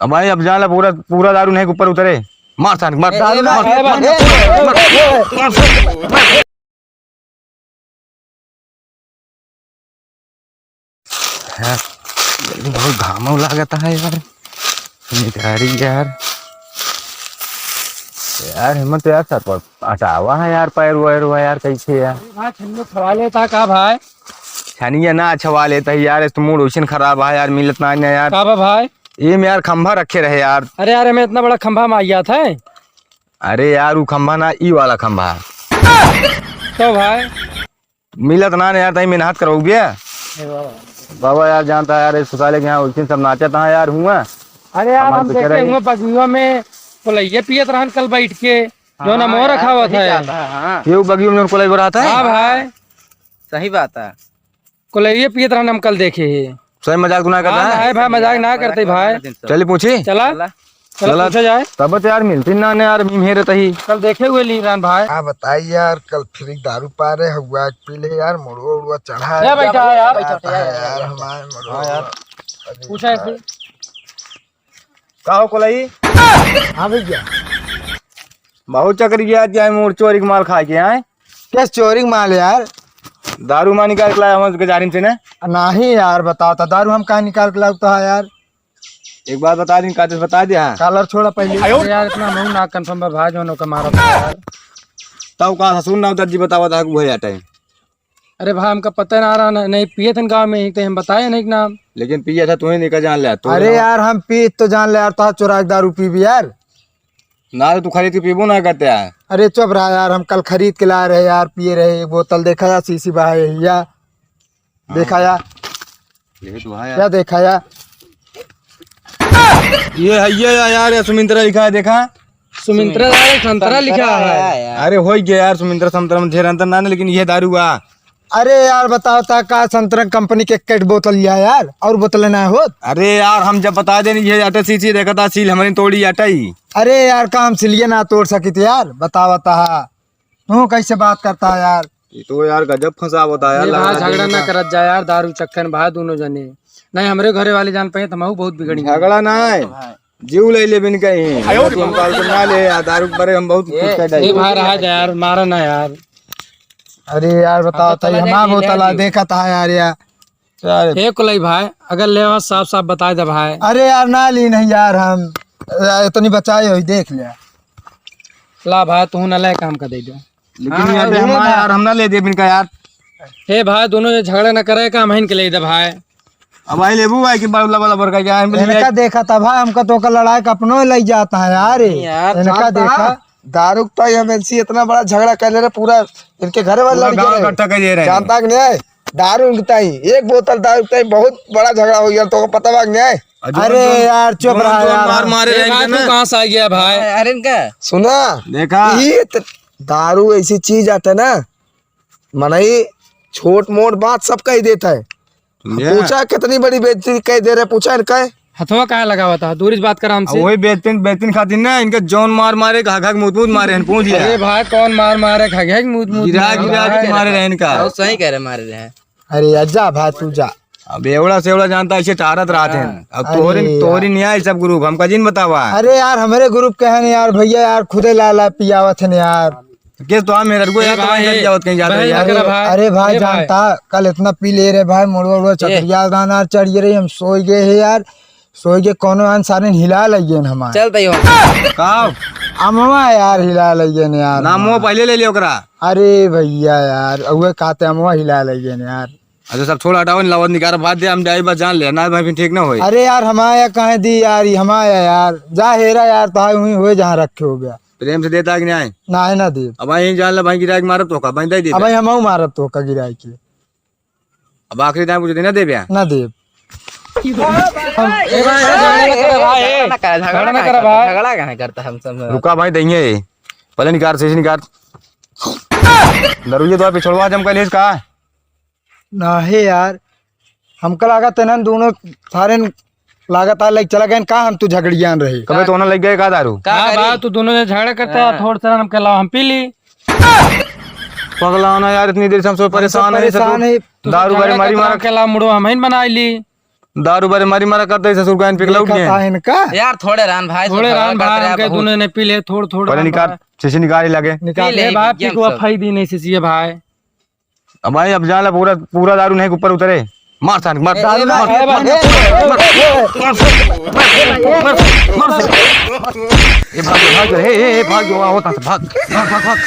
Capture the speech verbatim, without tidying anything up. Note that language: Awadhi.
अब भाई, अब जान ला, पूरा, पूरा दारू नहीं ऊपर उतरे। मार सान, मार, ए, दारू ए, मार, ए, मार, ए, मार, ए, मार, मार। यार, बहुत घामो लागत है यार। निकारी यार। यार, हिम्मत यार, सर पर अटावा है यार, पैर वैर हुआ यार, कैसे यार? भाई, छनिया छवा लेता का भाई? छनिया ना छवा लेता है यार, इस तो मूड ओइसन खराब है यार, मिलत ना, ना यार। का बा भाई? ये में यार खंभा रखे रहे यार। अरे यार, हमें इतना बड़ा खंभा मार गया था। अरे यार, वो खंभा ना, ई वाला खंभा। तो भाई? मिलत ना, ना यार, तई मेहनत करवाओ बे। बाबा यार, जानता है यार, इस साले के यहाँ उस दिन सब नाचत हैं यार, हुआ। अरे यार, हमारे हम तो देखे चले। हुए बगियों में कोलैया पियत रहन कल बैठ के, जो ना हाँ मोह यार, रखा हुआ सही था। कहता है, हाँ। ये वो बगियों में कोलैया रहा था? हाँ भाई। सही बात है। कोलैया पियत रहन हम कल देखे ही। सही मजाक तो ना करता हाँ, है? नहीं भाई, मजाक ना करते भाई। चलिए पूछी। चला। चला। चला, पूछा जाए। तब तो यार मिलती ना ने यार, अभी मेरे तही। कल देखे हुए लीन रहन भाई। हाँ बताई यार, कल फिर एक दारू पा रहे हुआ, पी ले यार, मुड़वा उड़वा चढ़ा क्या है। बैठा है यार? बैठा है यार, हमारे मुड़वा हाँ यार। उड़वा। अरे पूछा यार। ऐसे। का हो कोलाई? हाँ भैया। बहुत चक्कर किया जाए मोर चोरी के माल खा के आए। क्या चोरी के माल यार? दारू माँ निकाल के लाया हम उसके जारिम से ना। नहीं यार, बताओ तो दारू हम कहाँ निकाल के लाओ तो है यार? एक बात बता दी, काते से बता दिया। कॉलर छोड़ा पहले। अरे यार, इतना हमहू ना कंफर्म बा भाई, जौन ओके मारा था यार। तब का ससुर ना उतर जी बतावा था, वो है टाइम। अरे भाई, हमका पता ना रहा, न-, नहीं पिए थे गाँव में ही, तो हम बताए नहीं कि नाम। लेकिन पिए था, तू ही नहीं का जान ले, तू अरे ना। यार, हम पी तो जान ले यार, तो चुरा के दारू पीबी यार। ना, तू खरीद के पीबो ना करते यार। अरे चुप रहा यार, हम कल खरीद के ला रहे यार, पिए रहे, एक बोतल देखा यार, शीशी बहा है या। देखा यार। ये तो है यार। क्या देखा यार? ये है, ये है यार, ये सुमिंत्रा लिखा है, देखा? सुमिंत्रा यार, संतरा लिखा है। अरे हो गया यार, सुमिंत्रा संतरा में ढेर अंतर ना, ना, लेकिन ये दारू हुआ। अरे यार, बताओ ता का संतरा कंपनी के एक बोतल लिया यार, और बोतल ना हो? अरे यार, हम जब बता देनी ये अटे शीशी देखा था, सील हमने तोड़ी अटे ही। अरे यार, का हम सिलिए ना तोड़ सकित यार, बतावा ता। तू कैसे बात करता है यार? ये तो यार गजब फंसा होता है यार, ये लगा भाई दे झगड़ा ना का। करत जा यार, दारू चक्कर में भाई दोनों जने। नहीं, हमरे घरे वाले जान पाए तो हमहू बहुत बिगड़ी। झगड़ा ना है, जीव ले ले बिन कहीं। आयो रे तू हम बाप। काल से ना ले यार, दारू पर हम बहुत ए, खुश कर ए जाए। भाई रहा जा यार, मारा ना यार। अरे यार बताओ हम तो तो चला हमारा जाए, बोतल ले आ, ली। देखा था यार, यार। यार। ए कुलई भाई, अगर लेवा साफ साफ बताए दे भाई। अरे यार, ना ली नहीं यार हम। यार, इतनी बचाए होई, देख ले। ला भाई, तू ना ले काम का दे दे। लेकिन हाँ, यहाँ पे वो हम ना। यार, हम ना ले दे इनका यार। ए भाई, दोनों ये झगड़ा ना करे का, हम इनके ले दे भाई। अब भाई लेबू भाई कि बड़ा बड़ा बड़का क्या है, इनका देखा था भाई, हमका तो का लड़ाई का अपनो ले जाता है यार। नहीं यार, इनका जानता देखा। दारू का तो ये एमएलसी इतना बड़ा झगड़ा कर ले रहे, पूरा इनके घर वाले पूरा लड़ गाँव गए। इकट्ठा कर दे रहे हैं। जानता कि नहीं? दारू उंगता ही, एक बोतल दारू उंगता ही, बहुत बड़ा झगड़ा हो गया, तो पता बाग नहीं? और जोन, अरे जोन, यार, चुप जोन, रहा जोन यार। मार मारे ए रहेंगे भाई, तू ना। कहाँ से आ गया भाई? अरे इनका सुना, देखा? ये त-, दारू ऐसी चीज आता है ना, मनई छोट मोट बात सब कह देता है। ये। पूछा कितनी बड़ी बेइज्जती कह दे रहे, पूछा इनका है? हथवा काहे लगावा था? दूरी से बात कर हमसे। वही बेचतीन, बेचतीन खातिर ना, इनका जौन मार मारे, घा घा के मूत मूत मारे हैं, पूछ लिया। अरे भाई, कौन मार मारे, घा घा के मूत मूत गिरा मारे गिरा भाई। के मारे रहे इनका। बहुत सही कह रहे, मारे रहे हैं। अरे यार, जा भाई, तू जा। अब एवड़ा से एवड़ा जानता, ऐसे टारत रहत हैं। हाँ। अब तोहरे, अरे यार। तोहरे नहीं आए सब ग्रुप, हमका जिन बतावा। अरे यार, हमरे ग्रुप के है ना यार, भैया यार, खुदे ला ला पियावत है ना यार। केस तो हम मेरा रुको ए यार, तो भाई, वहीं ए, जावत कहीं जाते बहन यार। लग रहा भाई। अरे भाई, ए भाई। जानता, कल इतना पी ले रहे भाई, मोड़वा, मोड़वा ए। चकरिया गाना चढ़िए रही, हम सोई गए हैं यार, सोई गए, कोनो आन सारे हिला लइए न हमार। चल तैयो। का? अमवा यार हिला लइए न यार। ना, मुँह पहले ले लियो ओकरा। अरे भैया यार, उहे कहते अमवा हिला लइए न यार। अच्छा, सब छोड़, हटाओ, इन लावत निकाल, बात दे, हम जाई, बस जान ले, ना भाई, फिर ठीक ना होई। अरे यार, हमारा कहाँ दी यार, ये हमारा यार, जा हेरा यार, तो हुई हुए जहाँ रखे हो गया। प्रेम से देता कि नहीं? ना, ना दे। अब भाई, यहीं जान ले, भाई, गिराई के मारब तो का, भाई, दे दे। अब भाई, हम मारब तो का गिराई के। अब आखिरी टाइम कुछ देना देबे? ना देब। ए भाई, झगड़ा ना करे भाई, ए। झगड़ा ना करे, झगड़ा झगड़ा ना ना करे करता, भाई। झगड़ा काहे करता हम सब में? रुका भाई, देंगे। पहले निकाल, शीशी निकाल। दरुइया तो पिछड़वा जम कर लेस का? ना हे यार, हमका लागत है ना दोनों सारे लागत आ लग चला गए का, हम तू झगड़ियान रहे। कबे तो ना लग गए का दारू? का हाँ करी? बा, तू दोनों जने झगड़ा करता है, हाँ। थोड़ सा हमके लाओ, हम पी ली। पगला ना यार, इतनी देर से हम सब हम सब परेशान है, परेशान सब है। दारू तू बारे झगड़ा मारी करता मारा। हमके लाओ, मुड़ो हम ही बनाई ली। दारू बारे मारी मारा करते ससुर का, इन पिघला उठ देखा गए। था इनका। यार, थोड़े रहन भाई, थोड़े तो रहन भाई, करे हमके बहुत। दोनों ने पी ले, थोड़, थोड़ पहले रहन निकाल, भाई। शीशी निकाल ही लागे। निकाल पी ले, ले भाई, एकदम पिकवा सब। फाई दी नहीं शीशी भाई। अब भाई, अब जान ला, पूरा, पूरा दारू नहीं ऊपर उतरे। मार सान, मार, ए, दारू ए, मार, ए, मार, ए, मार, ए, मार, मार, मार, मार, मार। ए, भाग, भाग, ए, ए, ए, भाग, जो होता था, भाग, भाग, भाग, भाग।